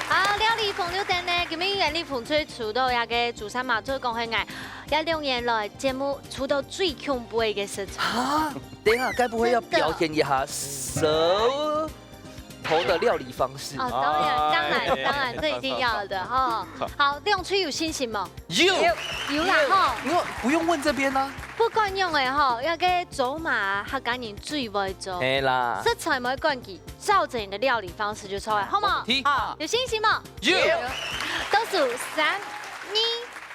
好，料理紅綠燈呢，今日料理紅最出到那個主餐嘛，就講很矮。 這兩年來，節目出到最恐怖个一個食材。啊，等一下，該不會要表演一下蛇頭的料理方式？真的。哦，當然，當然，哎，當然，這一定要的哈。好，兩隊有信心嗎？有。有啦哈。你不用問這邊啊。不管用的哈，那個做麼个客家人最會做。係啦。食材無關係，照著你的料理方式就出來，好嗎？沒問題。好。有信心嗎？有。倒數三、二、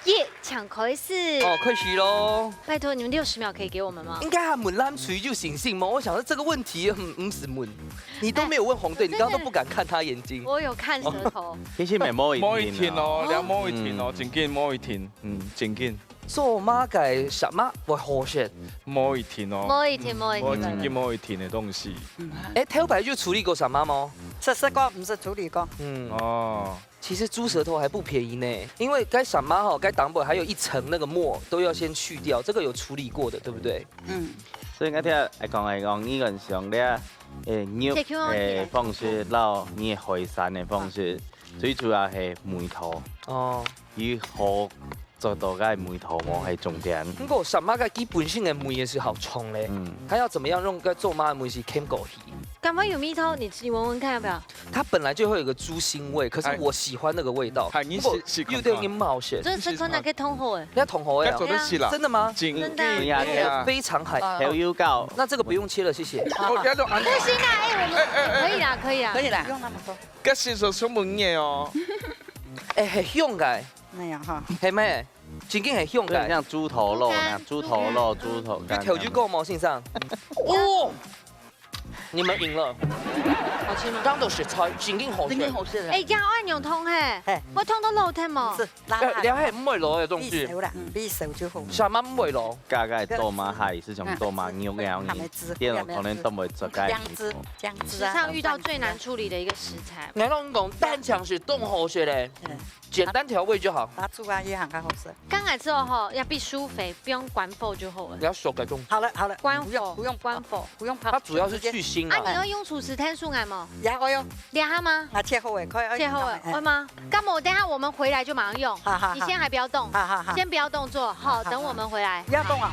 耶，請開始。哦，開始咯。拜託，你們六十秒可以給我們嗎？應該還問藍隊有信心嗎？我想說這個問題，嗯，毋使問。你都沒有問紅隊，哎，你剛剛都不敢看他眼睛。我有看舌頭。其實也無一定啊。無一定哦，這無一定哦，嗯。正經無一定，嗯，正經。做麼个什麼會好食？無一定哦。無一定，無一定。無，正經無一定个東西。哎，頭擺有處理過什麼嗎？試試過，毋係處理過。嗯。哦。 其實豬舌頭還不便宜呢，因為該什麼吼，該當歸還有一層那個膜都要先去掉，這個有處理過的，對不對？嗯。所以𠊎聽來講來講，你講像這，誒，肉，切開來，誒，方式，摎你海產个方式，最主要係味道。哦。佢好做到該味道無係重點。不過什麼个基本性个味也是好重嘞，嗯。它要怎麼樣用該做麼个味是牽過去？ 感覺有味道，你，你聞聞看要不要？它本來就會有個豬腥味，可是我喜歡那個味道。哎，你喜，不過有點，有點冒險。喜歡嗎？這是可能可以通火哎。你要通火哎。要做得起啦。真的嗎？真的。哎呀，哎呀，非常好。啊。還有搞。那這個不用切了，謝謝。哦，不要做。不行啊，哎，我們，哎，哎，哎。可以啦，可以啦。可以啦。不用那麼多。該是說什麼味哦？哎，很香哎。那樣哈。係咩？真的很香哎。有點像豬頭肉那樣，豬頭肉，豬頭，就調酒過嗎，先生？哦。 你們贏了。好吃嗎？當做食材，正經好食。正經好食啦。哎，這樣愛用燙嘿，嘿。會燙到老忒無？是，拉下。哎，這係毋會老个東西。必熟啦，嗯，必熟就好。什麼毋會老？大概做麼个，係像做麼个肉樣，他們知，店可能都毋會做該。醬汁，醬汁啊。史上遇到最難處理的一個食材。難道你講蛋醬係當好食嘞？嗯。簡單調味就好。拿出來也很好吃。剛才之後吼，要必須肥，不用關火就好了。你要熟个東西。好了好了，關火，不用不用不用不用怕，它主要是去腥啊。啊，你要用廚師攤送來嗎？呀，我有。你還嗎？啊，切好了，可以。切好了，哎。會嗎？幹嘛？等一下我們回來就馬上用。好好好。你先還不要動，好好好。先不要動作，好，好好。等我們回來。不要動啊。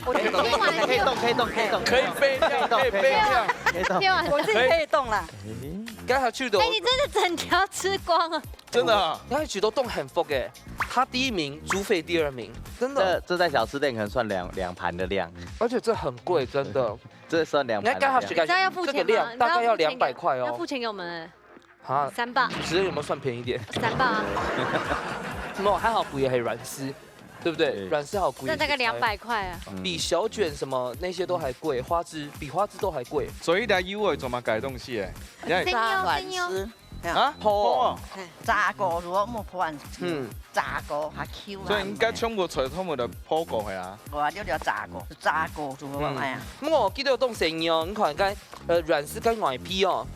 我可以動，可以動，可以動，可以动，可以动。可以飞跳，可以飞跳。可以动。我自己可以动啦。刚才去的，哎，你真的整条吃光了。真的啊。你看许多动很福哎，他第一名，煮肥第二名，真的。这，这在小吃店可能算两，两盘的量。而且这很贵，真的。这算两盘的量。你看刚好许你知道要付钱吗？这个量大概要两百块哦。你知道要付钱给我们，要付钱给我们哎。啊，三磅。主持人有没有算便宜一点？三磅啊。没有，还好贵的还有软丝，对不对？对。软丝好贵的食材。那大概两百块啊。嗯。比小卷什么那些都还贵，花枝，比花枝都还贵。所以呢，U会做么个东西哎？你看生肉，生肉。啊？好哦。嘿，炸过，如果没破案，嗯。炸过还Q啊。所以应该全部菜全部都破过去啊。我就要炸过，炸过，如果哎呀。嗯。我记得有冻生肉，你看，应该，呃，软丝跟外皮哦，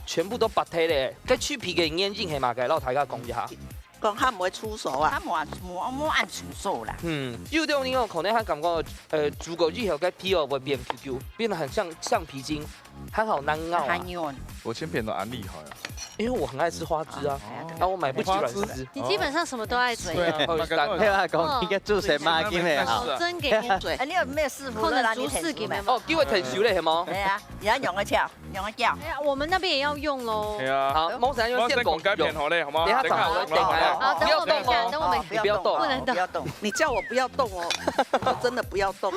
全部都白忒咧。该去皮个原因系嘛？该老大家讲一下。讲它毋會出手啊，它無，無，無恁出手啦。嗯，有兜人哦，可能還感覺，呃，煮過以後，該皮哦會變Q Q，變得很像橡皮筋，還好難咬啊。還軟。我切片都恁厲害啊。因為我很愛吃花枝啊，哦。然後我買不起軟絲。你基本上什麼都愛吃。對啊，哦，買个東西。聽我講，哦。你个煮成麼个味啊？哦，真个。哎，你有沒有師傅可能煮四个咩？哦，叫佢退休咧，係無？對啊，你要用个巧。 兩个角。哎呀，我们那边也要用咯。对啊。好，某人用线狗我先讲改变好嘞，好吗？等一下，等一下，好嘞，等一下。好，等我们一下，不要动哦。等我们一下。你不要动哦。不能动。不要动。你叫我不要动哦，我真的不要动。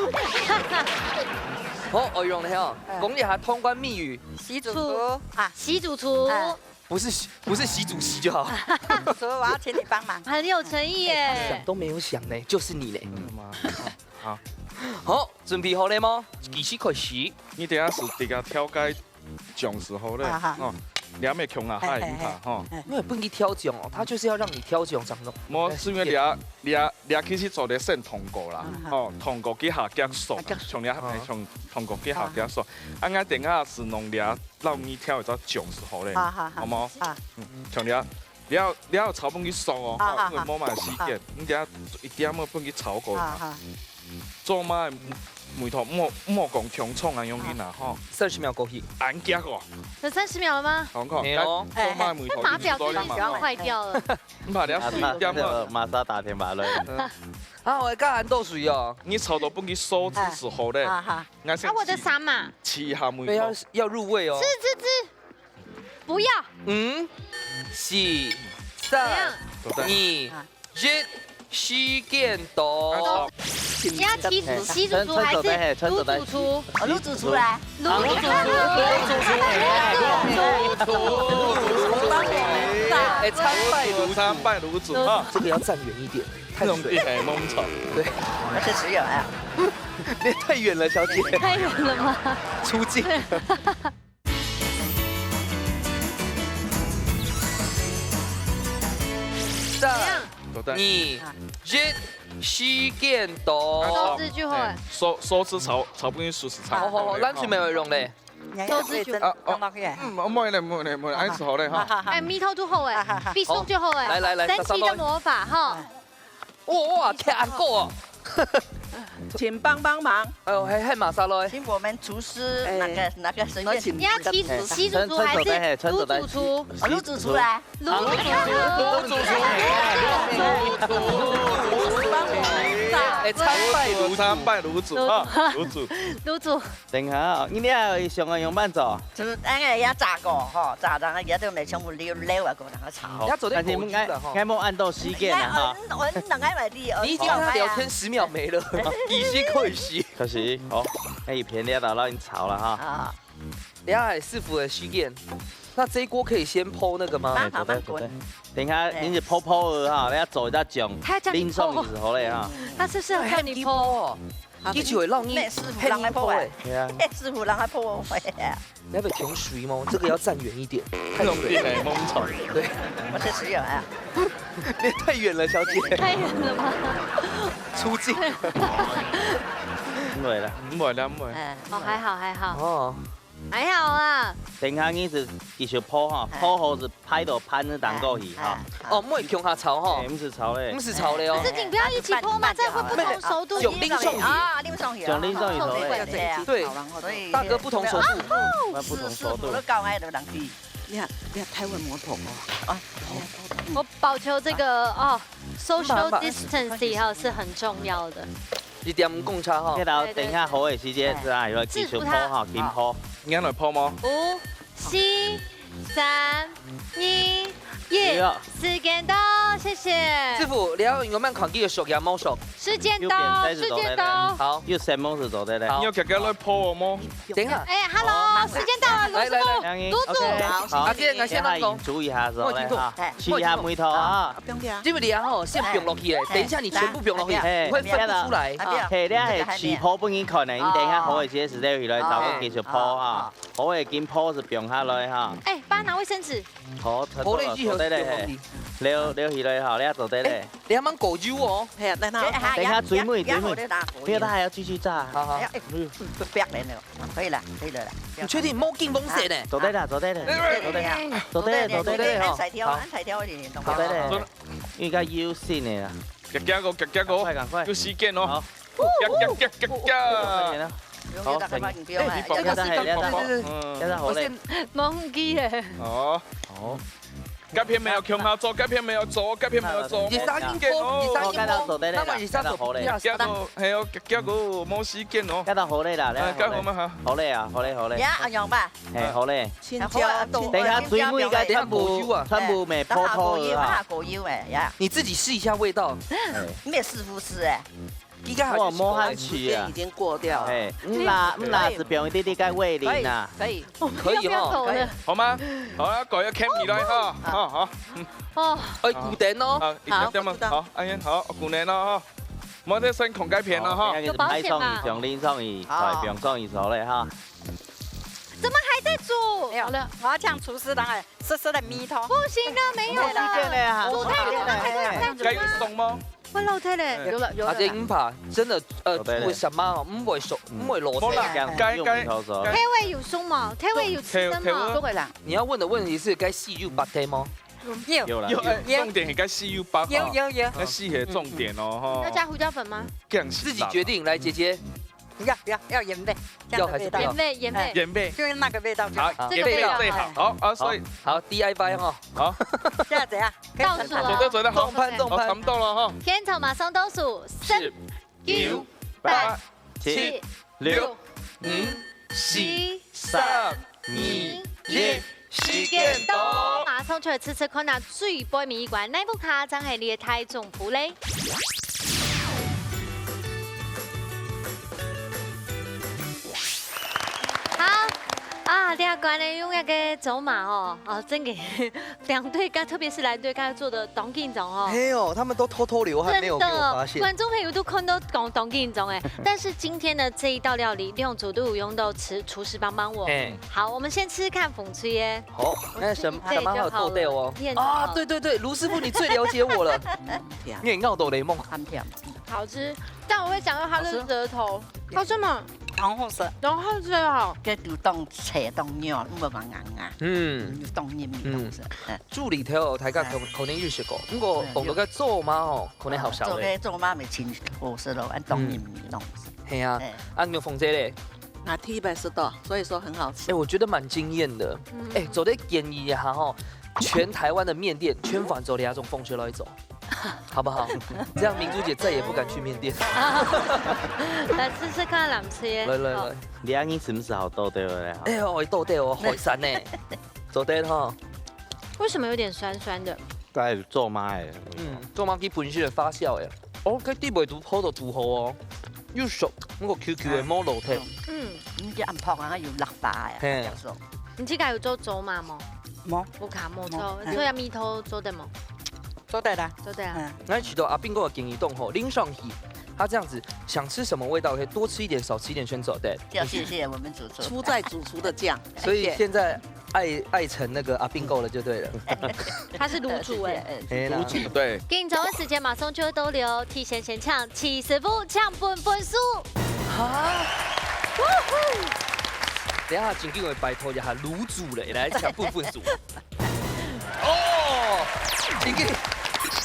好，我用了哈，哎。讲一下通关密语。习主厨。啊，习主厨。哎。不是习，不是习主席就好。主厨，我要请你帮忙。很有诚意耶。想都没有想呢，就是你嘞。真的吗？好。好，准备好了吗？计时开始。你等下是这个调解 酱就好咧，啊哈。吼，你也毋係窮啊，嘿，嘿，害人家，吼。嘿。因為不能挑醬哦，他就是要讓你挑醬，長得無，因為你啊，你啊，你啊，其實做得先通過啦，啊哈。吼，通過幾下結束，啊，結束。像你啊，哦。像通過幾下結束。啊，𠊎等下係弄你啊，讓你挑一隻醬就好咧，啊哈哈。好無？啊。嗯，像你啊，你要，你要炒分佢熟哦，啊哈哈。吼，因為無麼个時間，啊。你等下一定要分佢炒過。啊哈。 做麼个味道莫，莫講香蔥啊，用緊啊，吼。三十秒過去。恁遽哦。有三十秒了嗎？好，看，沒有。做麼个味道哎，哎，那碼錶是不是已經壞掉了？你把它水掉嘛。馬上打電話來。嗯。啊，我剛還倒水哦。你炒到分佢收汁就好咧。哎，啊哈。𠊎先啊，我的啥嘛？試一下味道。對，要，要入味哦。吃，吃，吃。不要。五、四、三、怎麼辦？二、啊。 一，時間到。你要習，習主廚還是滷主廚？哦，滷主廚來。滷主廚。滷主廚。哎，參拜滷主。參拜滷主啊。這個要站遠一點，太水。弄地還蒙草。對。我是只有啊。你太遠了，小姐。太遠了嗎？出鏡。 三、怎樣？二、一，時間到。收汁就好了。哎，收，收汁炒，炒不成熟是炒。好，好，好，咱就沒有用咧。收汁就好。啊，哦，嗯，莫咧，莫咧，莫咧，恁樣好咧，哈。哎，味道就好欸，好，好，好。必須就好欸。好，來，來，來，神奇的魔法，哈。 哇，哇，天啊，夠哦！請幫幫忙。哎喲，嘿，嘿，馬上來。請我們廚師，哎。那個，那個隨便。你要習，習主廚還是滷主廚？哦，滷主廚來。滷主廚。滷主廚。滷主廚。幫我們炸。哎，參拜滷主。參拜滷主啊，滷主。滷主。等一下啊，你們還有想要用慢走？就是那個要炸過吼，炸，然後也都沒全部溜，溜啊，給我那個炒。好，要走在但是我們該，狗急了哈。該莫按到時間了哈。我，我兩個來的，你已經跟他聊天十秒沒了，一息可以洗。可惜，好，那一片料到讓你炒了哈。啊。等一下，師傅的時間，那這一鍋可以先泡那個嗎？慢慢，哎，對，對，對。慢滾。等一下，哎。你是泡泡的哈，等下做一下醬，他叫你泡。淋上去就好了哈。他是不是要叫你泡？哎，你泡哦。 佢就會讓你，咩師傅人來泡欸？係啊。咩師傅人來泡欸？你要不要窮水嗎？這個要站遠一點，太遠了。對，我是只有啊。你太遠了，小姐。太遠了嗎？出鏡。毋會啦，毋會啦，毋會。哎，哦，還好，還好。哦。還好啊。等下你係繼續烰哈，哎。烰好係擺到盤仔頂高去哈。哎，哎。哦，毋會共下炒哈。哎，毋係炒咧。毋係炒咧哦。可是你不要一起烰嘛，這樣會不同熟度。用拎上去。啊，拎上去啊。用拎上去炒咧。對，對，對，對。對，所以大哥不同熟度。那不同熟度。是，是，我都搞歪了，人去。你看，你看台灣模特哦。啊。我保求這個，哦，social distancing哈，是很重要的。一點五公差哈。對，對，對。等一下好个時間，係啊，有繼續烰哈，緊烰。你愛來烰嗎？五、四、三、二、一，時間到，謝謝。師傅，你愛用麼个看佢个熟也無熟？時間到，時間到。好。有什麼事做得咧？好。你要遽遽來烰哦，無？等一下。哎，hello，時間到了，來，來，來。盧師傅，盧師傅。OK，好。阿姐，𠊎先來講。等一下你注意一下，手咧哈。哎。試一下味道啊。不用緊啊。因為你啊吼，先放落去咧，哎。等一下你全部放落去，哎。你會分不出來。哎。嘿，你係試烰分你看个，你等一下好个時間時間回來，找我繼續烰哈。好个緊烰就放下來哈。哎，幫他拿衛生紙。好，差不多了，好嘞，做得咧，嘿。留，留起來哈，你也做得咧。哎，你還蠻夠油哦。嘿啊，等下。哎，等一下最尾，最尾。不要，它還要繼續炸。好，好。哎，哎，嗯，不要了，可以了，可以了啦。你確定無緊烰呢？做得啦，做得啦，做得啦，做得啦，做得啦，做得啦，哈。好。做得啦。應該有心个啦。遽遽哦，遽遽哦，趕快，趕快。有時間哦。好。遽遽遽遽遽。快點啊。好，等一下。哎，你放，你放，你放。等一下，好嘞。忘記了。哦。哦。該片沒有共下做，該片沒有做，該片沒有做。你啥人做？你啥人做？那麼你啥做？遽遽哦，係哦，遽遽哦，無時間哦。該好嘞啦，哎，該好嘛哈。好嘞啊，好嘞，好嘞。呀，阿勇吧。嘿，好嘞。青椒，等一下最尾該全部，全部咩，烰好了哈。下過油哎呀。你自己試一下味道。哎。你也試不試哎？ 應該還是，哇，無限期啊。時間已經過掉了。嘿，毋啦，毋啦，係放一滴滴該味淋啊。可以，可以。可以哦。不要投了。好嗎？好啊，改个Candy來哈。好，好。哦。哎，久等哦。啊，一點點嘛，好，哎呀，好，久等哦哈。莫得先空該片了哈。有保險嗎？放上去，放上去，好。對，放上去好了哈。怎麼還在煮？沒有，好了。我要嗆廚師，當然濕濕的米湯。不行了，沒有了。無時間了哈。煮太久了，還在煮。該有送嗎？ 會老忒咧。哎。有了，有了。啊，這毋怕，真的，呃，對，對，對。煮个時節哦，毋會熟，嗯。毋會老忒。無啦，該，該，該，該。體味有鬆無？體味有刺身無？體，體味。做得啦。你要問的問題是該豉油捌忒嗎？有。有啦，有，哎，有。重點係該豉油捌哦。有，有，有。該係个重點哦，吼。要加胡椒粉嗎？這樣是自己決定，來，姐姐。 不要，不要，要原味，這樣的味道。要還是不要？原味，原味。哎。原味。就用那個味道就好。好，這個味道。原味最好。好，啊，所以好，好，D I Y哈。好。這樣怎樣？可以倒數哦。做得，做得，好。重盤，重盤。好，差不多了哈。現場馬上倒數，三、四、九、八、八、七、七、六、六、五、四、三、二、一。 時間到。馬上就來試試看啊，最尾尾一關，哪一家正係你个大丈夫咧？好，啊，這關呢，用該个走馬哦，哦，真个，兩隊，特別是藍隊，剛才做得當緊張哦。係哦，他們都偷偷流汗，沒有被我發現。真的，觀眾朋友都看到當，當緊張欸。但是今天呢，這一道料理，兩組都有用到廚，廚師幫幫我。哎。 好，我們先吃吃看紅隊耶。好，那什麼，這就好了。什麼還有豆豆哦。燕子。啊，對對對，盧師傅，你最了解我了。甜。你也咬到檸檬。很甜。好吃，但我會想到它的舌頭。好吃嗎？當好食。當好食哦。該就當脆當軟，毋會話硬硬。嗯。嗯，當軟綿當好食。嗯。嗯。這裡頭哦，大家可，哎。可能有食過，不過，哎，講到該做馬哦，可能較少咧。做該做馬咪真好食咯，恁當軟綿當好食。嗯。係啊，哎。啊，你有紅隊咧？ 啊，第一擺食到，所以說很好吃。哎，我覺得蠻驚豔的。嗯。哎，做得建議一下吼，全台灣的麵店，全部做這種紅隊來做，好不好？這樣明珠姐再也不敢去麵店。來試試看藍隊耶。來，來，來。好。你恁樣係毋係好多對不對？哎喲，多對哦，好酸呢。做得哈。為什麼有點酸酸的？ 該係做馬个。嗯，做馬佢本身个發酵个。哦，該底背都烰到都好哦，又熟，毋過Q Q个，哎。無老忒。嗯。嗯，這恁薄啊，有落巴个，嘿。比較熟。你自家有做走馬無？無。無卡無做，嗯。所以米湯做得無？做得啦。做得啊。嗯。那其實阿斌哥个建議當好，淋上去，他這樣子想吃什麼味道可以多吃一點，少吃一點，全做得。要謝謝我們主廚。出在主廚的醬。所以現在 愛，愛成那個阿斌哥了就對了。他是爐主欸。哎啦。爐主，對。緊張个時間馬上就到了，提前先請徐師傅請分分數。啊？等一下正經會拜託一下盧組咧，來請分分數。哦，正經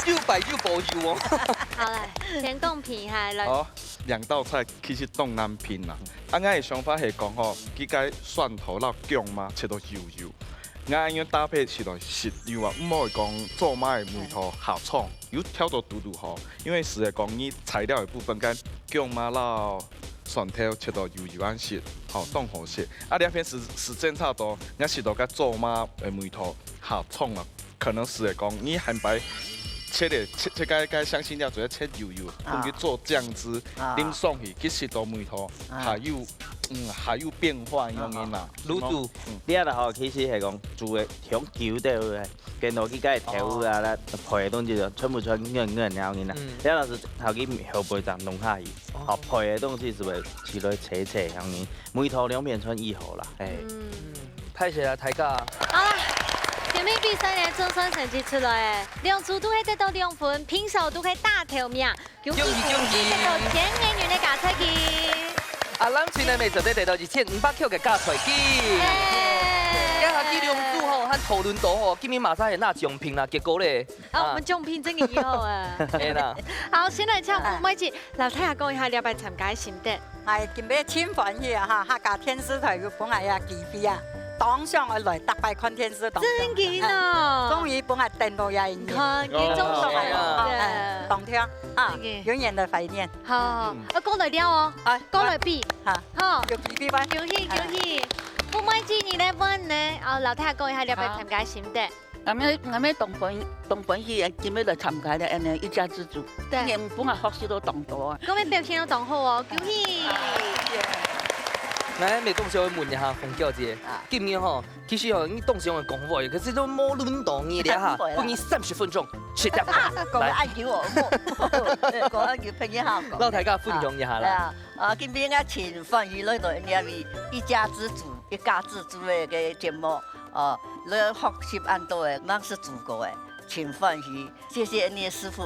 又拜又保佑哦。好，來，先公平哈，來。好，兩道菜其實當難評啦。啊，𠊎个想法係講吼，佢个蒜頭摎薑嫲切到幼幼，𠊎愛用搭配起來食有啊，毋好講做麼个味道下重，有挑到堵堵吼。因為實在講，你材料个部分跟薑嫲摎蒜頭切到幼幼恁食，吼，當好食。啊，這片時時間差不多，𠊎食到个做麼个味道下重啊。 可能係講，你還白切个切切个个香辛料，主要切幼幼，啊。分佢做醬汁，啊。淋上去，其實都味道啊。還有，嗯，還有變化樣个啦。啊。滷煮，嗯。你啊，吼，其實係講煮个上久，對不對？跟落去个豆腐啊，哦。啦，配个東西就全部全軟軟了个啦。嗯。你啊，老師，頭去後背正弄下去，哦。好，配个東西係會起來脆脆樣个，味道兩片全異好啦，哎。嗯。 太謝啦，大家。好啦，今日比賽呢，總算成績出來了，兩組都係得到兩分，平手都係打頭名。恭喜恭喜恭喜，得到千元个加菜金。啊，藍隊呢，乜做得得到一千五百塊个加菜金。耶！這下佢兩組吼，還討論到吼，今日馬上係拿獎品啦，結果咧，哦，啊。我們獎品真个以後啊。係啦。好，先來請吳妹姐，摎大家講一下這擺參加个心得。 哎，今晡真歡喜啊哈！客家電視台有分𠊎這機會啊，當想愛來逐擺看電視當想。真个哦。哎，終於分𠊎等到這一日。你看，你終於來了。哦，哎，當天啊，真个。永遠的懷念。好，嗯。啊，過來了哦，哎，過來比。好。好。有機會嗎？恭喜恭喜！吳妹姐，你來問呢？哦，摎大家講一下這擺參加心得。 𠊎乜𠊎乜當歡當歡喜，今日來參加了恁呢一家之煮，對。今日分𠊎學習到當多啊。各位表現到當好哦，恭喜！𠊎乜當想問一下鳳嬌姐，啊。今日吼，其實吼，你當想講話，可是都無輪到你了哈，啊，不會啦。分你三十分鐘，直接講。講來。恁久哦，講恁久，朋友好講。摎大家分享一下啦。啊，對啊，啊，今日𠊎真歡喜來到這位一家之煮，一家之煮个个節目。 哦，來學習恁多个，乜係煮過个，真歡喜。謝謝你个師傅。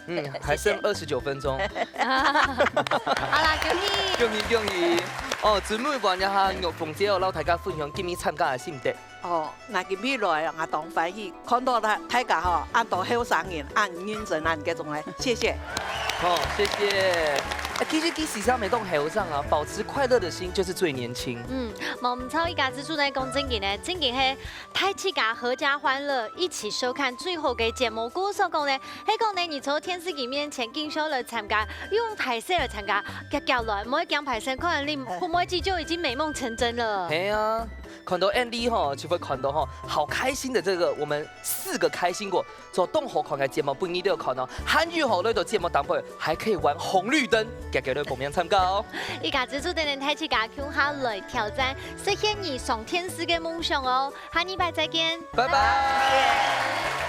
嗯，還剩二十九分鐘。好啦，恭喜！恭喜恭喜！哦，準備完一下，玉鳳姐哦，摎大家分享今日參加个心得。哦，𠊎今日來，𠊎當歡喜，看到大大家吼，恁多後生人，恁認真，恁這種个，謝謝。好，謝謝。哎，其實佢時常乜當後生啊，保持快樂的心就是最年輕。嗯，無毋著，一家之煮呢，講正經个，正經係 大自家合家歡樂，一起收看最好个節目。故所講呢，係講呢，你坐電視機面前，緊想來參加，用排隊來參加，遽遽來，毋好驚排隊，可能你，呃。吳妹姐就已經美夢成真了。係啊，看到Andy吼，就會看到吼，好開心的這個，我們四個開心果，做當好看个節目，分你兜看哦。還有吼，來到節目當中，還可以玩紅綠燈，遽遽來報名參加哦。一家之煮等等大自家共下來挑戰，實現你上電視个夢想哦。 下禮拜再見。拜拜。